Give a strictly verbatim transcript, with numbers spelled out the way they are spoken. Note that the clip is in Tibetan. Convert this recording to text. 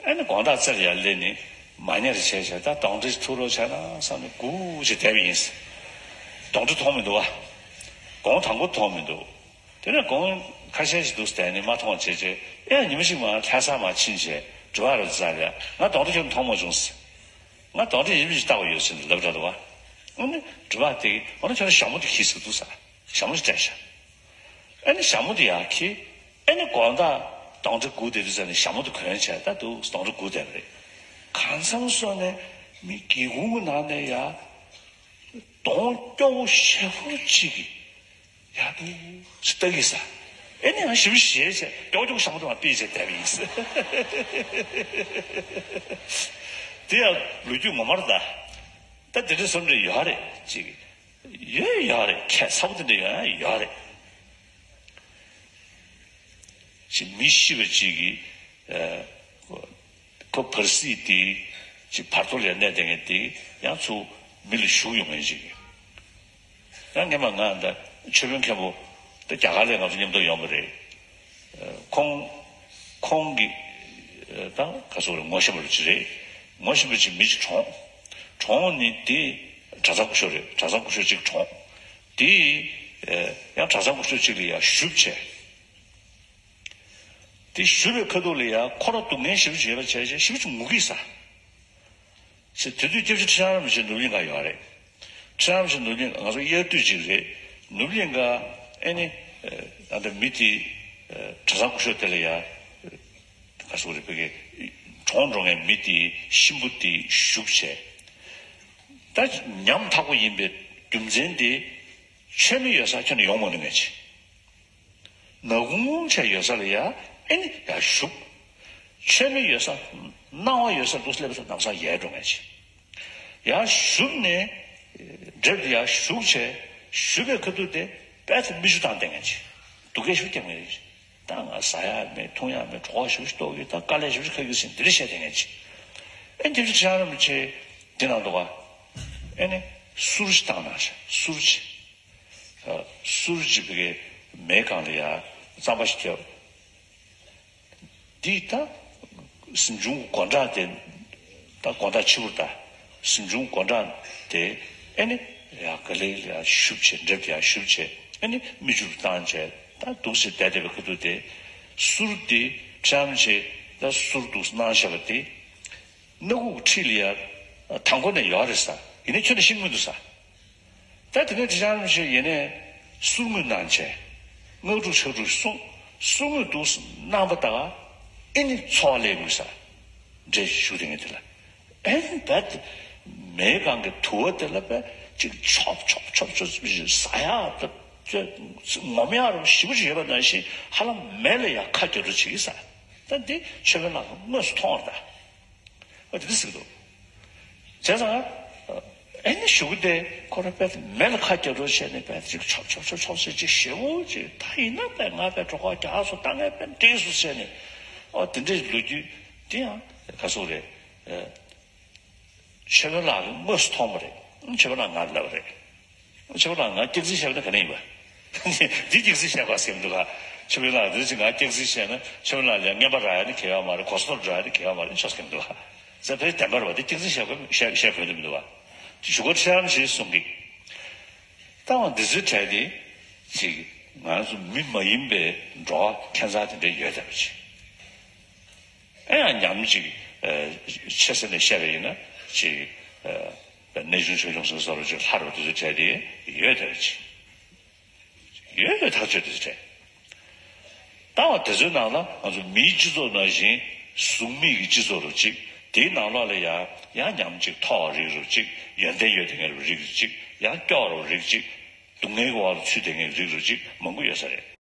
ཨ་ནི་དགོང་དག་རྩེར་ཡར་སླེབས་ནས་མ་ཉལ་བྱས་བྱས་ད་གདོན་འདྲེ་ཐུག་རོགས་བྱས་ན་བསམ་ནས་སྒུག་བྱས་བསྡད་པ་ཡིན། གདོན་འདྲེ་མཐོང་མི་འདུག་བ། དགོང་དང་པོ་མཐོང་མི་འདུག་དེ་ནས་དགོང་ཁ་ཤས་ཤིག་འདུག་བསྡད་ནས་མ་མཐོང་བྱས་བྱས་ཨེ་ཉི་མ་ཞིག་མ་ལྷ་ས་མ་ཕྱིན་བྱས་སྒྲུབ་པ་རུ་འཛར་ཡ་ང་གདོན་འདྲེ་ཁྱོན་མཐོང་མ་བྱུང་ཟེར། ང་གདོན་འདྲེ་ཡིན་མིན་ཞིག་བལྟ་དགོས་ཡོད་ཟེར་ནས་ལབ་འདྲ་འདུག་བ། ཨ་ནི་སྒྲུབ་པ་དེ་འོ་ན་ཁྱོད་རང་ཞྭ་མོ་དེ་གྱིས་ཟེར་འདུག་ཟེར། ཞྭ་མོ་ཞིག་སྤྲད་ཤག་ཨ་ནི་ཞྭ་མོ་དེ་ཡར་འཁྱེར། ཨ་ནི་དགོང་དག་གདོན་འདྲེ་སྒུག་བསྡད་དུས་ཙམ་ནས་ཞྭ་མོ་དེ་གོན་བྱས་ད་འདུག་གདོན་འདྲེ་སྒུག་བསྡད་པ་རེད། གང་འཚམ་སོང་ནས་མི་སྒེའུ་ཁུང་གི་ནང་ནས་ཡར་གདོང་སྐྱོ་བོ་ཞེ་པོ་ཅིག་གིས་ཡར་འདུག་ལྟ་གི་ས། ཨ་ནི་ཡང་ཞིབ་ཞིབ་བྱས་སྐྱོ་སྐྱོ་ཞྭ་མོ་དེ་མར་ཕུད་བྱས་བསྡད་པ་ཡིན། དེ་ཡང་ལོ་རྒྱུས་ངོ་མ་རེད་ད། ད་དེ་འདྲ་བཟོ་འདྲ་ཡོད་རེད་ཅིག་ཡོད་ཡོད་རེད། ཁྱད་མཚར་པོ་དེ་འདྲ་ཡོད་ཡོད་རེད། ཅིག་མི་ཤི་བ་ཅིག་གིས་ཨ་ཁོ་བར་སྲིད་དེ་ཅིག་བར་དོ་ལ་གནས་བསྡད་མཁན་དེ་ཡང་ཚུར་མི་ལ་ཞུགས་ཡོང་མཁན་ཅིག་ཡང་སྔན་མ་ང་ད་ཆོས་དཔོན་མཁན་པོ་ད་རྒྱ་གར་ལ་ང་ཚོ་མཉམ་དུ་ཡོང་བ་རེད། ཁོང་ཁོང་གིས་ད་ག་སོག་རེད། ངོ་ཤེས་པ་ཅིག་རེད། ངོ་ཤེས་པ་ཅིག་མི་ཅིག་གྲོངས། གྲོངས་ནས་དེ་གྲྭ་ཚང་སྐུ་ཞབས་རེད། གྲྭ་ཚང་སྐུ་ཞབས་ཅིག་གྲོངས། དེ་ཡང་གྲྭ་ཚང་སྐུ་ཞབས་ཅིག་ལ་ཡང་ཞུགས་བྱས། དེ་ཞུགས་པའི་ཁ་ཐུག་ལ་ཡང་ཁོ་རང་སྡུག་བསྔལ་ཞེ་པོ་ཅིག་ཡོད་པ་བྱས་བྱས་ཞེ་པོ་ཅིག་ངུ་གི་ས། ཟེར་དེ་དུས་སྐྱབས་རྗེ་ཁྲི་བྱང་རིན་པོ་ཆེ་ནོར་གླིང་ཁ་ཡོད་རེད། ཁྲི་བྱང་རིན་པོ་ཆེ་ནོར་གླིང་ང་ཚོ་དབྱར་དུས་ཅིག་རེད། ནོར་གླིང་ཁ་ཨེ་ནི་ད་ལྟ་མི་དེ་གྲྭ་ཚང་སྐུ་ཞབས་དེ་ལ་ཡ་ག་སོག་རེད། བོད་ཀྱི་གྲོངས་འགྲོ་མཁན་མི་དེ་གཤིན་པོ་དེ་བཞུགས་བྱས། ད་ཉམ་ཐག་པོ་ཡིན་པའི་རྒྱུ་མཚན་དེ་ཆོས་མེད་ཡོད་ས་ཁྱོན་ནས་ཡོང་མ་ནུས་མཁན་ཅིག་ནག་ཁུང་ཆེ་ཡོད་ས་ལ་ཡ་ཨེ་ནི་ཡར་ཞུགས། ཆོས་མེད་ཡོད་ས་སྣང་བ་ཡོད་ས་འདུག་སླེབས་ས་ལམ་སང་ཡལ་འགྲོ་མཁན་ཅིག་ཡར་ཞུགས་ནས་འགྲེབ་ཡར་ཞུགས་བྱས་ཞུགས་པའི་ཁ་ཐུག་དེ་དཔེ་ཚེ་མིག་ཆུ་བཏང་བསྡད་མཁན་ཅིག་སྡུག་སྐད་ཞིག་རྒྱག་མཁན་རེད། ད་ང་ཟ་ཡག་མེད་འཐུང་ཡག་མེད་གྲོད་ཁོག་ཞེ་པོ་ཅིག་ལྟོགས་ཀྱི། ད་དཀའ་ལས་ཞེ་པོ་ཅིག་ཁག་གི་ཟིན་འདི་འདྲ་བཤད་བསྡད་མཁན་ཅིག་ཨེ་འདི་འདྲ་ཁྲི་བྱང་རིན་པོ་ཆེ་འདི་ནང་འདུག་ག་ཨེ་ནི་གསུར་ཅིག་བཏང་གནང་ཤག་གསུར་ཅིག་གསུར་ཅིག་བི་གའི་མེ་གང་ལ་ཡ་རྩམ་པ་ཞིག་བརྒྱབ། འདི་ད་གཟིམ་ཆུང་སྒོ་འགྲམ་དེ་ད་དགོང་དག་ཕྱི་པོ་ད་གཟིམ་ཆུང་སྒོ་འགྲམ་དེ་ཨེ་ནི་ཡ་ག་ལེ་ལ་ཡ་ཞུབ་བྱས། འགྲེབ་ཡ་ཞུབ་བྱས། ཨེ་ནི་མིག་ཆུ་བཏང་བྱས། ད་འདུག་སེ་བསྡད་བསྡད་པའི་ཁ་ཐུག་དེ་གསུར་དེ་ཁྲམ་བྱས། ད་གསུར་འདུག་གནང་བཞག་པ་དེ། སྣ་ཁུག་འཁྲིས་ལ་ཡ་དང་པོ་ནས་ཡོད་རེད་ས། ཡིན་ནའི་ཁྱོན་ནས་ཤེས་མི་འདུག་ས། ད་དེ་ནས་ཁྲི་བྱང་རིན་པོ་ཆེ་ཡིན་ནའི་གསུར་ངོས་གནང་བྱས། སྔགས་དྲུག་ཕྱག་དྲུག་གསུངས། གསུར་ངོས་འདུག་གནང་པ་ད་ཨེ་ནི་ཚོར་བ་སླེབས་ཡོང་གི་ས། འདྲེ་ཞུགས་དེ་ངས་དེ་ལ་ཨེ་ནི་ད་མེ་གང་གི་དུ་བ་དེ་ལ་བས་ཅིག་ཆོབ་ཆོབ་ཆོབ་ཆོབ་ཟ་ཡག་ད་ངོམ་ཡག་རུ་ཞེ་པོ་ཅིག་ཡོད་པ་ནང་བཞིན་ཧ་ལམ་མེ་ལ་ཡ་ཁ་རྒྱབ་འགྲོ་བྱེད་ཀྱི་ས། ད་འདི་ཆོས་དཔོན་ལགས་དངོས་སུ་མཐོང་བ་རེད་ད། ཨ་དེ་འདྲ་ཟེར་གི་འདུག་བྱས་ཙང་ཨེ་ནི་གཞུག་གུ་དེ་ཁོ་རང་དཔེ་མེ་ལ་ཁ་རྒྱབ་རོགས་བྱས་ནས་དཔེ་ཅིག་ཆོབ་ཆོབ་ཆོབ་ཆོབ་ཟེར་ཅིག་ཞེ་པོ་ཅིག་ད་ཡིན་ན་དཔེ་ང་དཔེ་གྲོད་ཁོག་རྒྱགས་སོ་ད་ངས་དཔེ་འདྲེས་སོ་ཟེར་ནས་ཨོ་དེ་འདྲའི་ལོ་རྒྱུས་དེ་ཡང་ག་ཚོད་རེད། ཆོས་དཔོན་ལགས་ཀྱིས་དངོས་སུ་མཐོང་བ་རེད། ཆོས་དཔོན་ལགས་ང་ལ་ལབ་པ་རེད། ཆོས་པ་ལགས་ང་སྐྱག་རྫུན་བཤད་པ་ནི་ག་ནས་ཡིན་པ། འདི་སྐྱག་རྫུན་བཤད་པ་ཟེར་གི་འདུག་ག་ཆོས་པ་ལགས་འདི་ཅི་ང་སྐྱག་རྫུན་བཤད་ན་ཆོས་པ་ལགས་ལ་རྔན་པ་རག་ཡ་ནི་གལ་ཡོད་མ་རེད། གོ་ས་ཐོབ་འགྲོ་ཡ་ནི་གལ་ཡོད་མ་རེད་ཆོག་ཟེར་གི་འདུག་ག་ཟེར་བའི་བདེན་པ་རེད་པ། འདི་སྐྱག་རྫུན་བཤད་དགོས་བཤད་བཤད་དགོས་འདུག་མི་འདུག་ག་ཞུ་སྒོ་ཁྲི་རམ་ཞེས་གསུང་གི། ལྟ་བ་འདི་ཚོའི་གྲས་དེ་ཅིག་ང་ཚོ་མི་མ་ཡིན་པའི་འགྲོ་བ་ཁྱད་མཚར་དེ་འདྲ་ཡོད་བསྡད་པ་ཅིག་ཨེ་ཡང་ཉམས་ཅིག་ཆེ་ས་ནས་བཤད་པ་ཡིན་ན་ཅིག་གནས་ཆུང་ཆོས་སྐྱོང་སོགས་སོགས་ཅིག་ལྷར་བ་དེ་ཚོའི་གྲས་དེ་ཡོད་བསྡད་པ་ཅིག་ཡོད་ཡོད་ཐག་ཆོད་དེ་ཚོའི་གྲས། ལྟ་བ་དེ་ཚོའི་ནང་ལ་ང་ཚོ་མིའི་སྤྱི་ཚོགས་ནང་བཞིན་གཟུགས་མེད་ཀྱི་སྤྱི་ཚོགས་རུ་གཅིག་དེའི་ནང་ལོགས་ལ་ཡང་ཡང་ཉམས་ཅིག་མཐོ་བ་རིགས་རུ་གཅིག་ཡོན་ཏན་ཡོད་དེ་ངེས་རུ་རིགས་རུ་གཅིག་ཡང་སྐྱོ་བ་རུ་རིགས་གཅིག་སྡུག་བསྔལ་གྱི་འོག་ལ་ཚུད་དེ་ངེས་རིགས་རུ་གཅིག་མང་པོ་ཡོད་ས་རེད།